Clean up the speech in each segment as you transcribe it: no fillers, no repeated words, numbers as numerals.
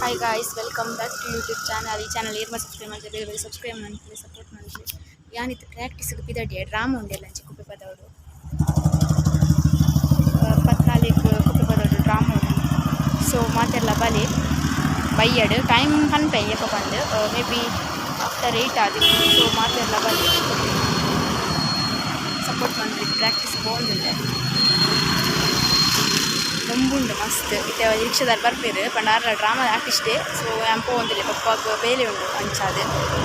Hi guys, welcome back to YouTube channel. ಈ channel ಏರ್ಮ subscribe ಮಾಡ್ತಾರೆ, ಬೇಗ ಬೇಗ ಸಬ್ಸ್ಕ್ರೈಬ್ ಮಾಡ್ತಾರೆ, ಸಪೋರ್ಟ್ ಮಾಡ್ತಾರೆ. ಯಾನಿತ್ತು ಪ್ರಾಕ್ಟೀಸ್ಗೆ ಪಿದಡಿಯ ಡ್ರಾಮ ಉಂಡೆಲ್ಲ ಅಂಚೆ ಕುಪ್ಪೆ ಪದವಡು ಪತ್ನಾಲಿಕ್ ಕುಪ್ಪೆ ಪದವಡು ಡ್ರಾಮ ಉಂಡು. ಸೊ ಮಾತೆಲ್ಲ ಬಲಿ ಬೈಯಡು ಟೈಮ್ ಪನ್ಪೆ ಏಪ ಪಂದು, ಮೇ ಬಿ ಆಫ್ಟರ್ 8 ಆದಿತ್ತು. ಸೊ ಮಾತೆಲ್ಲ ಬಲಿ, ಸಪೋರ್ಟ್ ಮಾಡ್ರಿ. ಪ್ರಾಕ್ಟೀಸ್ ಪೋಂದುಲ್ಲೆ, ದೊಂಬುಂಡು ಮಸ್ತ್. ಇತ್ತೆ ರಿಕ್ಷಾದಾರ್ ಬರ್ಪೆರ್ ಪಂಡ ಆರ್ಲ ಡ್ರಾಮಾ ಆರ್ಟಿಸ್ಟೇ. ಸೊ ಯಾನ್ ಪೋವೊಂದುಲ್ಲೆ, ಪಪ್ಪಾಗ್ ಬೇಲೆ ಉಂಡು. ಅಂಚಾದ್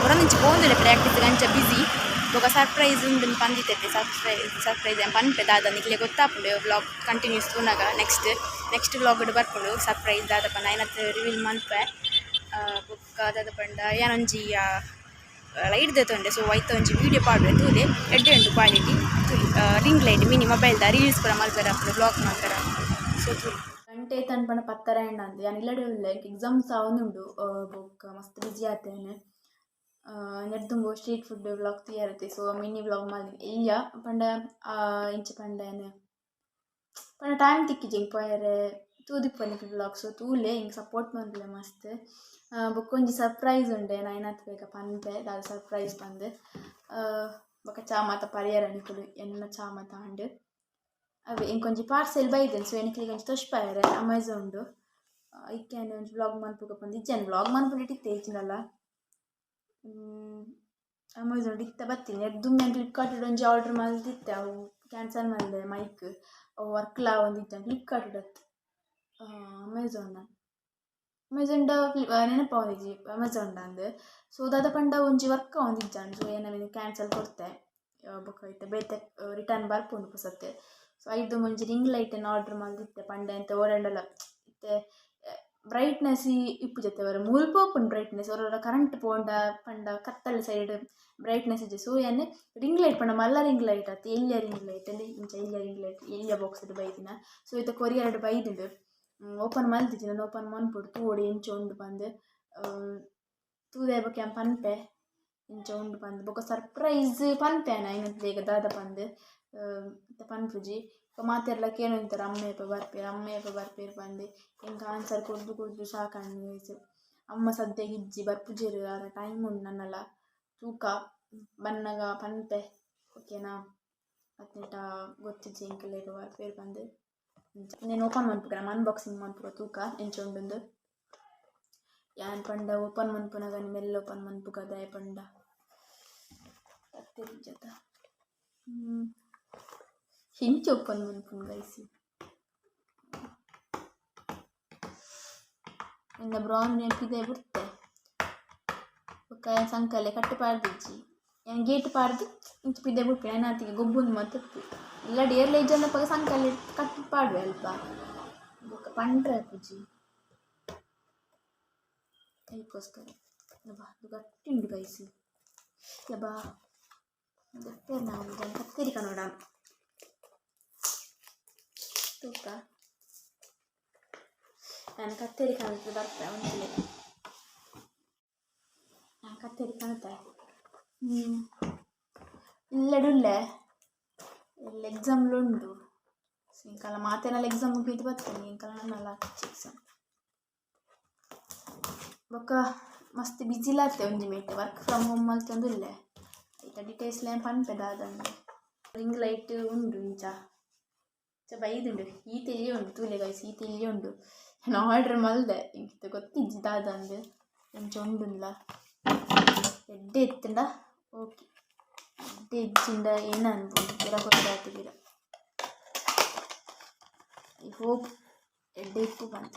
ಒರೊಂದಿಂಚಿ ಪೋವೊಂದುಲ್ಲೆ ಪ್ರಾಕ್ಟೀಸ್, ಅಂಚ ಬಿಸಿ. ಬೊಕ ಸರ್ಪ್ರೈಸ್ ಉಂಡು ಪಂದಿತ್ತೆ. ಸರ್ಪ್ರೈಸ್ ಸರ್ಪ್ರೈಸ್ ಯಾನ್ ಪನ್ಪೆ ದಾದ, ನಿಕ್ಲೆ ಗೊತ್ತಾಪುಂಡು ವ್ಲಾಗ್ ಕಂಟಿನ್ಯೂಸ್ ತೂನಗ. ನೆಕ್ಸ್ಟ್ ನೆಕ್ಸ್ಟ್ ವ್ಲಾಗ್ ಬರ್ಪುಂಡು ಸರ್ಪ್ರೈಸ್ ದಾದ ಪಂಡ, ಐನತ್ ರಿವೀಲ್ ಮನ್ಪೆ. ಬೊಕ್ಕ ದಾದ ಪಂಡ, ಯಾನೊಂಜಿ ಲೈಟ್ ದೆತೊಂಡೆ. ಸೊ ಐತ ಒಂಜಿ ವೀಡಿಯೋ ಪಾಡುವೆ, ತೂಲೆ. ಎಡ್ಡೆ ಉಂಡು ಕ್ವಾಲಿಟಿ, ತೂಲಿ. ರಿಂಗ್ ಲೈಟ್ ಮಿನಿ ಮೊಬೈಲ್ದ ರೀಲ್ಸ್ ಪೂರ ಮಲ್ಪೆರೆ ಆಪುಂಡು, ವ್ಲಾಗ್ ಮಲ್ಪೆರೆ. ಸೊ ತೂಲಿ. ಗಂಟೆ ತನ್ಪಣ ಪತ್ತರ ಅಂದ್ ಯಾನ್ ಇಲ್ಲಡೆ ಉಲ್ಲೆ. ಎಕ್ಸಾಮ್ಸ್ ಆವೊಂದುಂಡು, ಬೊಕ್ಕ ಮಸ್ತ್ ಬಿಜಿ ಆತೇನೆ. ನೆರ್ದುಂಬು ಸ್ಟ್ರೀಟ್ ಫುಡ್ ವ್ಲಾಗ್ ತೂಯರತೆ. So mini vlog ಮಲ್ದಿನಿ. ಎಲ್ಯ ಪಂಡ ಇಂಚ ಪಂಡ ಯಾನ್ ಪಂಡ ಟೈಮ್ ತಿಕ್ಕಿಜಿ ಎಂಕ್ ಪೋಯೆರೆ. ತೂದಿಪ್ಪು ವ್ಲಾಗ್. ಸೊ ತೂಲೆ, ಎಂಕ್ ಸಪೋರ್ಟ್ ಮನ್ಪುಲೆ ಮಸ್ತ್. ಬೊಕ್ಕ ಒಂಜಿ ಸರ್ಪ್ರೈಸ್ ಉಂಡೆ, ಯಾನ್ ಆಯ್ನಾತ್ ಬೇಗ ಪನ್ಪೆ ದಾದ ಸರ್ಪ್ರೈಸ್ ಪಂದ್. ಬೊಕ್ಕ ಚಾ ಮಾತ ಪರಿಯರ ನಿಕುಲು, ಎನ್ನ ಚಾ ಮಾತ ಆಂಡ್. ಅವೇ ಎಂಕೊಂಜಿ ಪಾರ್ಸೆಲ್ ಬೈದೆನ್. ಸೊ ಎನಿಕ್ಲೆಗ್ ಒಂಜಿ ತೋಜ್ಪಾಯೆರೆ ಅಮೆಝಾನ್ಡ್. ಐಕೆ ಯಾನ್ ಒಂಜಿ ವ್ಲಾಗ್ ಮನ್ಪುಗ ಪಂದ್. ಇಜ್ಜಿ, ಯಾನ್ ವ್ಲಾಗ್ ಮನ್ಪುನೆಟ್ ಇತ್ತೆ ಇಜ್ಜಿಂಡಲ. ಅಮೆಝಾನ್ ಇತ್ತೆ ಬತ್ತಿನಿ. ದುಂಬು ಯಾನ್ ಫ್ಲಿಪ್ಕಾರ್ಟ್ ಒಂಜಿ ಆರ್ಡರ್ ಮಲ್ತಿತ್ತೆ, ಅವು ಕ್ಯಾನ್ಸಲ್ ಮಲ್ದೆ. ಮೈಕ್ ಅವು ವರ್ಕ್ಲ ಆವೊಂದಿಜ್ಜಂಡ್. ಫ್ಲಿಪ್ಕಾರ್ಟ್ ಅತ್ತ್, ಅಮೆಝಾನ್ ಅಮೆಝಾನ್ಡ ನೆನಪಾವೊಂದಿಜ್ಜಿ, ಅಮೆಝಾನ್ಡ ಅಂದ್. ಸೊ ದಾದ ಪಂಡ ಒಂಜಿ ವರ್ಕ್ ಆವೊಂದಿಜ್ಜಂಡ್. ಸೊ ಯಾನ್ ಅವೆನ್ ಕ್ಯಾನ್ಸಲ್ ಕೊರ್ತೆ. ಬೊಕ್ಕ ಇತ್ತೆ ಬೇತೆ ರಿಟರ್ನ್ ಬರ್ಪುಂಡು ಪೊಸತ್. ಸೊ ಐದು ಒಂಜಿ ರಿಂಗ್ ಲೈಟನ್ನು ಆರ್ಡರ್ ಮಲ್ದಿತ್ತೆ. ಪಂಡ ಎಂತ ಓಡಾಂಡಲ ಇತ್ತೆ ಬ್ರೈಟ್ನೆಸ್ ಇಪ್ಪುಜತ್ತೆ ಒರ ಮುಲ್ಪ ಉಪ್ಪುಂಡು ಬ್ರೈಟ್ನೆಸ್. ಒರ ಕರೆಂಟ್ ಪೋಂಡ ಪಂಡ ಕತ್ತಲೆ ಸೈಡ್ ಬ್ರೈಟ್ನೆಸ್ ಇಜ್ಜಿ. ಸೊ ಯಾನ್ ರಿಂಗ್ ಲೈಟ್ ಪಂಡ ಮಲ್ಲ ರಿಂಗ್ ಲೈಟ್ ಅತ್ತ್, ಎಲ್ಯ ರಿಂಗ್ ಲೈಟ್ ಅಂದ್ ಇಂಚ ಎಲ್ಯ ರಿಂಗ್ ಲೈಟ್, ಎಲ್ಯ ಬಾಕ್ಸ್ ಬೈದಿನ. ಸೊ ಇತ್ತೆ ಕೊರಿಯರ್ಡ್ ಬೈದುಂಡು, ಓಪನ್ ಮಲ್ತಿಜಿ ನಾನು. ಓಪನ್ ಮನ್ಪೊಡು, ತೂವೊಡು ಎಂಚ ಉಂಡು ಪಂದ್. ತೂದೆ ಬೊಕ್ಕ ಯಾನ್ ಪನ್ಪೆ ಇಂಚ ಉಂಡು ಪಂದ್. ಬೊಕ್ಕ ಸರ್ಪ್ರೈಸ್ ಪನ್ಪೆ ಯಾನ್ ಐನತ್ ಬೇಗ ದಾದ ಪಂದ್, ಇತ್ತೆ ಪನ್ಪುಜಿ. ಮಾತೆರ್ಲ ಕೇನೊಂತಾರೆ, ಅಮ್ಮ ಏಪ ಬರ್ಪೆರ್, ಅಮ್ಮ ಏಪ ಬರ್ಪೆರ್ ಪಂದ್. ಎಂಕ್ ಆನ್ಸರ್ ಕೊರ್ದು ಕೊರ್ದು ಸಾಕಾಂಡ್. ಅಮ್ಮ ಸದ್ಯಗ್ ಇಜ್ಜಿ, ಬರ್ಪುಜೆರ್, ಆರ ಟೈಮ್ ಉಂಡು ನನಲ. ತೂಕ, ಬನ್ನಗ ಪನ್ಪೆ, ಓಕೆನಾ? ಅತ್ನೇಟ ಗೊತ್ತಿಜ್ಜಿ ಎಂಕುಲು ಏಪ ಬರ್ಪೆರ್ ಪಂದ್. ಉಂದೆನ್ ಓಪನ್ ಮನ್ಪುಗ ನಮ, ಅನ್ಬಾಕ್ಸಿಂಗ್ ಮನ್ಪುಗ, ತೂಕ ಎಂಚ ಉಂಡುಂದು. ಯಾನ್ ಪಂಡ ಓಪನ್ ಮನ್ಪುನಗ ಮೆಲ್ಲ ಓಪನ್ ಮನ್ಪುಗ, ದಾಯೆ ಪಂಡ ಕತ್ತೆರಿಜತ. ಇಂಚ ಓಪನ್ ಮನ್ಪುನು ಗೈಸ್. ಎನ್ನ ಬ್ರೌನ್ ಪಿದಯಿ ಬುಡ್ತೆ. ಬೊಕ್ಕ ಸಂಕಲೆ ಕಟ್ಟ್ ಪಾಡ್ದಿಜ್ಜಿ. ಯಾನ್ ಗೇಟ್ ಪಾಡ್ದ್ ಇಂಚ ಪಿದಯಿ ಬುಡ್ಪೆ. ಆಯ್ನಾತಿಗೆ ಗೊಬ್ಬುಂದು ಮಾತ ಇಪ್ಪು. ಇಲ್ಲಡ್ ಏರ್ಲ ಇಜ್ಜಂಡಪಗ ಸಂಕಲೆ ಕಟ್ಟ್ ಪಾಡುವೆ ಅಲ್ಪ. ಬೊಕ್ಕ ಪಂಡ್ರೆ ಆಪುಜಿ, ಐಕೋಸ್ಕರ. ಅಬ್ಬಾ, ಇದು ಗಟ್ಟಿ ಉಂಡು ಗೈಸ್. ಯಬ್ಬಾ, ದೆಪ್ಪೆರ್ ನಾವು ಕತ್ತೆರಿ ಕನೋಡ. ತೂಕ, ನಾನು ಕತ್ತರಿ ಕನತ್ ಬರ್ಪೆ ಒಂಜಿ. ನಾನು ಕತ್ತರಿ ಕನತೆ. ಇಲ್ಲಡುಲ್ಲೆ ಎಲ್ಲ ಎಕ್ಸಾಮ್ಲು ಉಂಡು. ಸೊ ಎಂಕಲ್ನ ಮಾತೆನಲ್ಲ ಎಕ್ಸಾಮ್ ಮುಗಿದು ಬರ್ತೇನೆ. ಎಂಕಲ್ನ ನನ್ನಲ್ಲ ಎಕ್ಸಾಮ್. ಬೊಕ್ಕ ಮಸ್ತ್ ಬಿಸಿಲಾತೆ. ಒಂಜಿ ಮೇಟ್ ವರ್ಕ್ ಫ್ರಮ್ ಹೋಮ್ ಮಲ್ತೊಂದುಲ್ಲೆ. ಐತ ಡೀಟೇಲ್ಸ್ ಯಾನ್ ಪನ್ಪೆ ದಾದಂದ್. ರಿಂಗ್ ಲೈಟ್ ಉಂಡು, ಇಂಚ ಇಂಚ ಬೈದುಂಡು. ಈತ್ ಎಲ್ಯ ಉಂಡು, ತೂಲೆ ಗೈಸ್, ಈತ್ ಎಲ್ಯ ಉಂಡು. ಯಾನ್ ಆರ್ಡರ್ ಮಲ್ದೆ, ಎಂಕ್ ಗೊತ್ತಿಜ್ಜಿ ದಾದಂದ್, ಎಂಚ ಉಂಡುಂದ್ಲ. ಎಡ್ಡೆ ಇತ್ತುಂಡ ಓಕೆ, ಎಡ್ಡೆ ಇಜ್ಜಿಂಡ ಏನ ಅನ್ಬೋದು, ಪಿರ ಕೊರ್ರೆ ಪಿರ. I hope ಎಡ್ಡೆ ಇಪ್ಪು ಪಂದ್.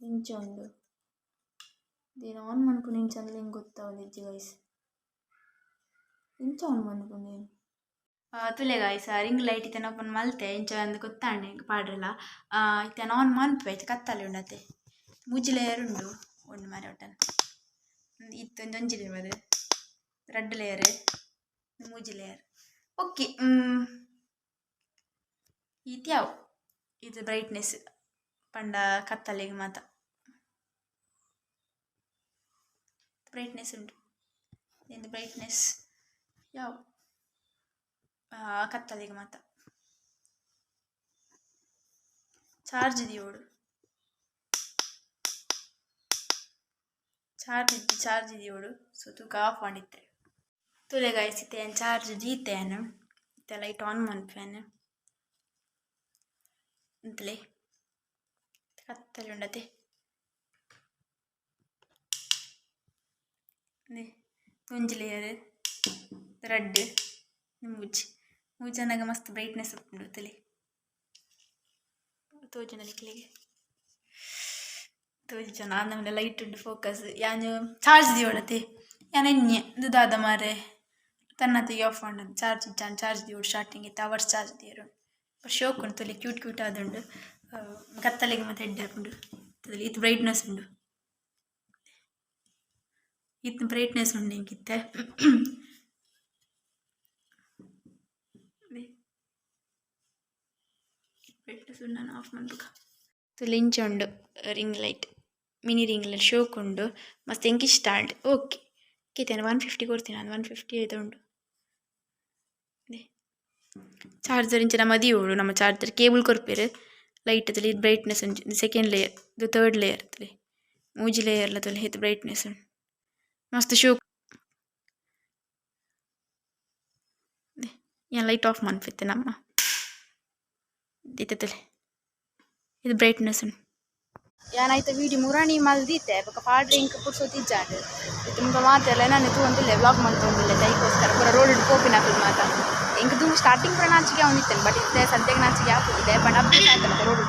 ಇಂಚ ಉಂಡು. ದೇನ್ ಆನ್ ಮನ್ಪುನ ಎಂಚ ಅಂದ್ಲ ಎಂಕ್ ಗೊತ್ತಾವೊಂದಿಜ್ಜಿ ಗೈಸ್. ಇಂಚ ಆನ್ ಮನ್ಪುನಿ. ತೂಲೆ ಗೈಸ್, ರಿಂಗ್ ಲೈಟ್ ಇತ್ತೆ ಓಪನ್ ಮಲ್ತೆ. ಇಂಚ ಅಂದ್ ಗೊತ್ತಾಂಡ್ ಎಂಕ್ ಪಾಡ್ರೆಲ. ಇತ್ತೆ ಆನ್ ಮನ್ಪುವೆ. ಇತ್ತೆ ಕತ್ತಲೆ ಉಂಡತೆ. ಮೂಜಿ ಲೇಯರ್ ಉಂಡು. ಉಂಡು ಮಾರೆ ಒಟ್ಟನ್ ಇತ್ತೆ ಒಂಜಿ ಒಂಜಿ ಲೇಯರ್, ರಡ್ಡ್ ಲೇಯರ್, ಮೂಜಿ ಲೇಯರ್. ಓಕೆ, ಈತ್ ಯಾವು. ಇದು ಬ್ರೈಟ್ನೆಸ್ ಪಂಡ ಕತ್ತಲೆಗ್ ಮಾತ ಬ್ರೈಟ್ನೆಸ್ ಉಂಡು. ಇಂದು ಬ್ರೈಟ್ನೆಸ್ ಯಾವು ಕತ್ತಲೆಗ್ ಮಾತ. ಚಾರ್ಜ್ ದೀವೊಡು. ಚಾರ್ಜ್ ಚಾರ್ಜ್ ದೀವೊಡು. ಸೊ ತೂಕ ಆಫ್ ಆಂಡಿತ್ತೆ. ತೂಲೆ ಗಾಯ್ಸ್, ಇತ್ತೆ ಯಾನ್ ಚಾರ್ಜ್ ದೀತೆ ಯಾನ್. ಇತ್ತೆ ಲೈಟ್ ಆನ್ ಮನ್ಪುವೆನ್. ಉಂತುಲೆ, ಕತ್ತಲೆ ಉಂಡತೆ. ಒಂಜಿ ಲೇಯರ್, ರಡ್ಡ್, ಮೂಜಿ. ಮೂಜನಾಗ ಮಸ್ತ್ ಬ್ರೈಟ್ನೆಸ್ ಉಪ್ಪುಂಡು. ತಲೆ ತೋಜುಂಡ ನಿಕ್ಲೆಗ್? ತೋಜುಜನ? ಆಂಡ ಲೈಟ್ ಉಂಡು ಫೋಕಸ್. ಯಾನ್ ಚಾರ್ಜ್ ದೀವೊಡತೆ. ಯಾನ್ ಎನ್ಯೆ ಇಂದು ದಾದ ಮಾರ್ರೆ, ತನ್ನತೆಗೆ ಆಫ್ ಆಂಡ್. ಚಾರ್ಜ್ ಇಜ್ಜಾಂಡ್. ಚಾರ್ಜ್ ದೀವೊಡು ಸ್ಟಾರ್ಟಿಂಗ್. ಇತ್ತೆ ಅವರ್ಸ್ ಚಾರ್ಜ್ ದೀಯೆರ್. ಶೋಕ್ ಉಂಡು ತೂಲೆ, ಕ್ಯೂಟ್ ಕ್ಯೂಟ್ ಆದುಂಡು. ಕತ್ತಲೆಗ್ ಮಾತ ಎಡ್ಡೆ ಆಪುಂಡು. ಈತ್ ಬ್ರೈಟ್ನೆಸ್ ಉಂಡು, ಈತ್ ಬ್ರೈಟ್ನೆಸ್ ಉಂಡು ಎಂಕ್ ಇತ್ತೆ. ಬ್ರೈಟ್ನೆಸ್ ಉಂಡು. ನಾನು ಆಫ್ ಮನ್ಪುಗ. ತೂಲೆ, ಇಂಚ ಉಂಡು ring light, mini ring light. ಶೋಕ್ ಉಂಡು ಮಸ್ತ್, ಎಂಕ್ ಇಷ್ಟ ಆಂಡ್. ಓಕೆ, ಕೇತೇನೆ 150 ಕೊರ್ತೀನಿ ನಾನು. 150 ಐತ ಉಂಡು. ಚಾರ್ಜರ್ ಇಂಚ ನಮ ದೀವೊಡು. ನಮ್ಮ ಚಾರ್ಜರ್ ಕೇಬಲ್ ಕೊರ್ಪೆರ್. ಲೈಟ್ ತೂಲೆ, ಬ್ರೈಟ್ನೆಸ್ ಒಂಜಿ ಸೆಕೆಂಡ್ ಲೇಯರ್, ಇದು ಥರ್ಡ್ ಲೇಯರ್. ತೂಲೆ, ಮೂಜಿ ಲೇಯರ್ಲ ತೂಲೆ, ಏತ್ ಬ್ರೈಟ್ನೆಸ್ ಉಂಡು. ಮಸ್ತ್ ಶೋಕ್. ಯಾನ್ ಲೈಟ್ ಆಫ್ ಮನ್ಪಿತ್ತೆ ನಮ್ಮ. ಇತ್ತೆ ತೂಲೆ, ಇದು ಬ್ರೈಟ್ನೆಸ್ ಉಂಡು. ಯಾನ್ ಐತ ವೀಡಿಯೋ ಮುರಾನಿ ಮಲ್ದಿತ್ತೆ. ಬೊಕ ಪಾಡ್ರೆ ಎಂಕ್ ಪುರ್ಸೊತ್ತು ಇಜ್ಜಾಂಡ್. ಇತ್ತೆ ಮುಲ್ಪ ಮಾತೆರ್ಲ ಎನನ್ ತೂವೊಂದುಲ್ಲೆ, ವ್ಲಾಗ್ ಮಲ್ತೊಂದುಲ್ಲೆ. ದೈಕೋಸ್ಕರ ಪೂರ ರೋಡ್ ಪೋಪಿನಕುಲು ಮಾತ. ಎಂಕ್ ದುಂಬು ಸ್ಟಾರ್ಟಿಂಗ್ ಪೂರ ನಾಚಿಕೆ ಆವೊಂದಿತ್ತೆಂಡ್. ಬಟ್ ಇತ್ತೆ ಸದ್ಯಗ್ ನಾಚಿಕೆ ಆಪುಜಿ. ದಾಯೆ ಪಂಡ ಅಭ್ಯಾಸ ಆತುಂಡು ರೋಡ್.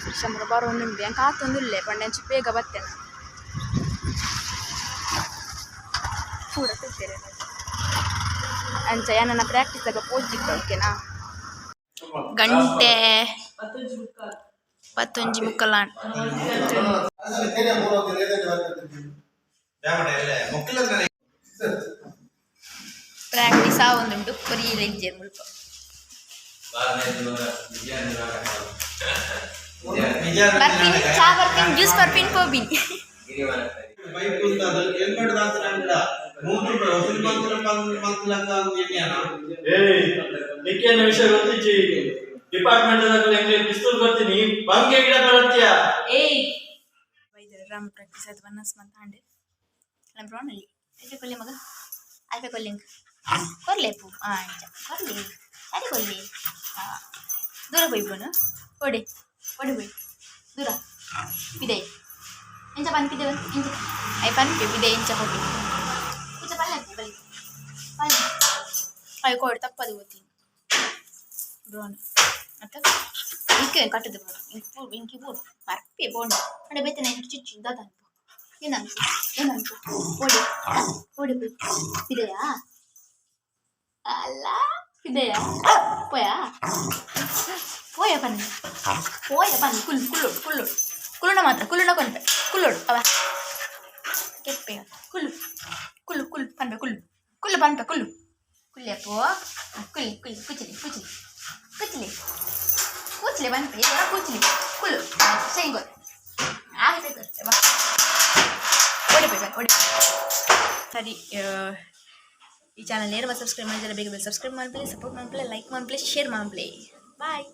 ರಿಕ್ಷಾ ಪೂರ ಬರೊಂದುಂಡು. ಯಾನ್ ಕಾತೊಂದುಲ್ಲೆ, ಪಂಡ ಅಂಚ ಬೇಗ ಬತ್ತೆನ. ಪೂರ ತೂಪೆರ್. ಅಂಚ ಯಾನನ ಪ್ರಾಕ್ಟೀಸ್ ಆಗ ಪೋಜಿತ್ತ. ಓಕೆನಾ? ಗಂಟೆ 10:45 ಆಂಡ್. ಪ್ರಾಕ್ಟೀಸ್ ಆವೊಂದುಂಡು. ಕೊರಿಯೆರೆ ಇಜ್ಜೆರ್ ಮುಲ್ಪ. ಬರ್ಪಿನಿ, ಚಾ ಬರ್ಪಿನಿ, ಜ್ಯೂಸ್ ಬರ್ಪಿನಿ, ಪೋಪಿನಿ. ಬೈಕ್ ಉಂತದು ಹೆಲ್ಮೆಟ್ ದಾಂತಿನ 100 ರೂಪಾಯಿ ವಸೂಲಿ ಮಂತ್ಲಕ್ಕ ಎಣ್ಯಾನ. ಏಯ್, ನಿಕ್ಕೇನ ವಿಷಯ ಗೊತ್ತಿಜ್ಜಿ. ಡಿಪಾರ್ಟ್ಮೆಂಟ್ ಎಂಗ್ಲೆ ಪಿಸ್ತೂಲ್ ಕೊರ್ತೀನಿ, ಬಂಗೆ ಗಿಡ ಬರತ್ತೀಯ. ಏಯ್, ಬೈದೆರ್. ಡ್ರಾಮ ಪ್ರಾಕ್ಟೀಸ್ ಆಯ್ತು. ವನ್ನಸ್ ಮಂತ್ ಆಂಡ್. ನಮ್ಮ ಬ್ರೋನಲ್ಲಿ ಐಫೆ ಕೊಲ್ಲೆ ಮಗ, ಐಫೆ ಕೊಲ್ಲಿಂಗ್ ಕೊರ್ಲೆ ಪೂ. ಹಾಂ, ಅಂಚ ಕೊರ್ಲಿ, ಸರಿ ಕೊಲ್ಲಿ. ಹಾಂ, ದೂರ ಪೋಯ್ಬೋನು. ಓಡಿ ಓಡಿ ಪೋಯ್ ದೂರ. ಪಿದೈ ಎಂಚ ಪನ್ಪಿದೆ ಇಂಚ I ಪನ್ಪೆ. ಪಿದೈ ಇಂಚ ಹೋಗಿ ಪೂಜ ಪಲ್ಲೆ ಬಲಿ ಪಲ್ಲೆ. ಅಯ್ಯೋ, ಕೋಡ್ ತಪ್ಪದು ಗೊತ್ತಿ ಬ್ರೋನ್ ಅತ್ತ. ಇಂಕೆ ಕಟ್ಟದು ಬೋಡು. ಇಂಕ್ ಪೂ, ಇಂಕಿ ಪೂರು ಮರ್ಪೆ ಬೋಂಡು. ಅಂಡ ಬೇತನೆ ಇಂಕಿ ಚುಚ್ಚು ದಾದ ಅನ್ಪು. ಏನನ್ಪು, ಏನನ್ಪು? ಓಡಿ ಓಡಿ ಪೋಯ್. ಪಿದಯಾ ಅಲ್ಲ, ಪಿದಯಾ ಪೋಯಾ, ಪೋಯ ಪನ್ನಿ, ಪೋಯ ಪನ್ನಿ. ಕುಲ್ಲು ಕುಲ್ಲೋಡು ಕುಲ್ಲೋಡು. ಕುಲ್ಲುಣ ಮಾತ್ರ, ಕುಲ್ಲುಣ ಕೊನ್ಪೆ. ಕುಲ್ಲೋಡು ಅವ ಕೆಪ್ಪೆ. ಕುಲ್ಲು ಕುಲ್ಲು ಕುಲ್ಲು ಪನ್ಪೆ. ಕುಲ್ಲು ಕುಲ್ಲು ಪನ್ಪೆ. ಕುಲ್ಲು ಕುಲ್ಲೆ ಅಪ್ಪು. ಕುಲ್ಲಿ ಕುಲ್ಲಿ. ಕುಚಿಲಿ ಕುಚಿಲಿ ಕುಚಿಲಿ ಕೂಚ್ಲೆ ಪನ್ಪೆ. ಕೂಚ್ಲಿ, ಕುಲ್ಲು. ಶೇಂಗೋ ಆಯ್ತು. ಬಾ, ಓಡಿ ಪೋಯ್, ಓಡಿ. ಸರಿ, ಈ ಚಾನಲ್ ನೇರ ಸಬ್ಸ್ಕ್ರೈಬ್ ಮಾಡಿದ್ರೆ ಬೇಗ ಬೇಗ ಸಬ್ಸ್ಕ್ರೈಬ್ ಮಾಡ್ಲಿ, ಸಪೋರ್ಟ್ ಮಾಡ್ಲಿ, ಲೈಕ್ ಮಾಡ್ಲಿ, ಶೇರ್ ಮಾಡ್ಲಿ. ಬಾಯ್.